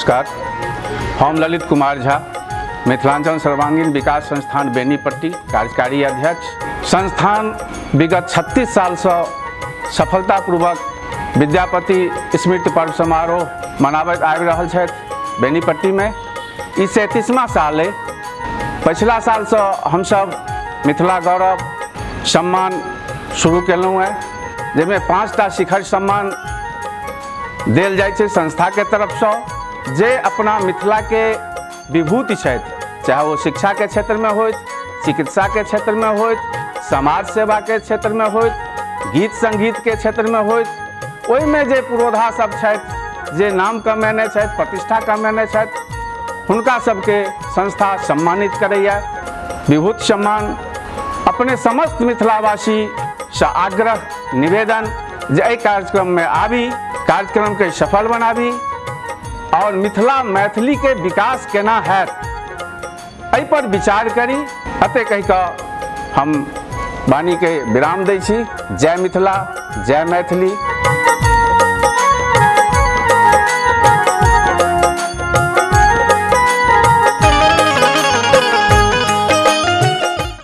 नमस्कार, हम ललित कुमार झा, मिथिलांचल सर्वांगीण विकास संस्थान बेनीपट्टी कार्यकारी अध्यक्ष। संस्थान विगत 36 सालसँ सफलतापूर्वक विद्यापति स्मृति पर्व समारोह मनाबैत आबि रहल छथि बेनीपट्टीमे। ई 37वां साल अइ। पछिला सालसँ हमसब मिथिला गौरव सम्मान शुरू केलहुँ हेँ, जाहिमे 5टा शिखर सम्मान देल जाइ छै संस्थाके तरफसँ, जे अपना मिथिलाके विभूति छथि, चाहे ओ शिक्षाके क्षेत्रमे होथि, चिकित्साके क्षेत्रमे होथि, समाज सेवाके क्षेत्रमे होथि, गीत सङ्गीतके क्षेत्रमे होथि, ओहिमे जे पुरोधा सब छथि, जे नाम कमेने छथि, प्रतिष्ठा कमेने छथि, हुनका सबके संस्था सम्मानित करैए विभूति सम्मान। अपने समस्त मिथिलावासीसँ आग्रह निवेदन जे एहि कार्यक्रममे आबी, कार्यक्रमके सफल बनाबी और मिथिला मैथिलीके विकास केना हैत एहि पर विचार करी। एतेक कहि कऽ हम वाणीके विराम दै छी। जय मिथिला, जय मैथिली।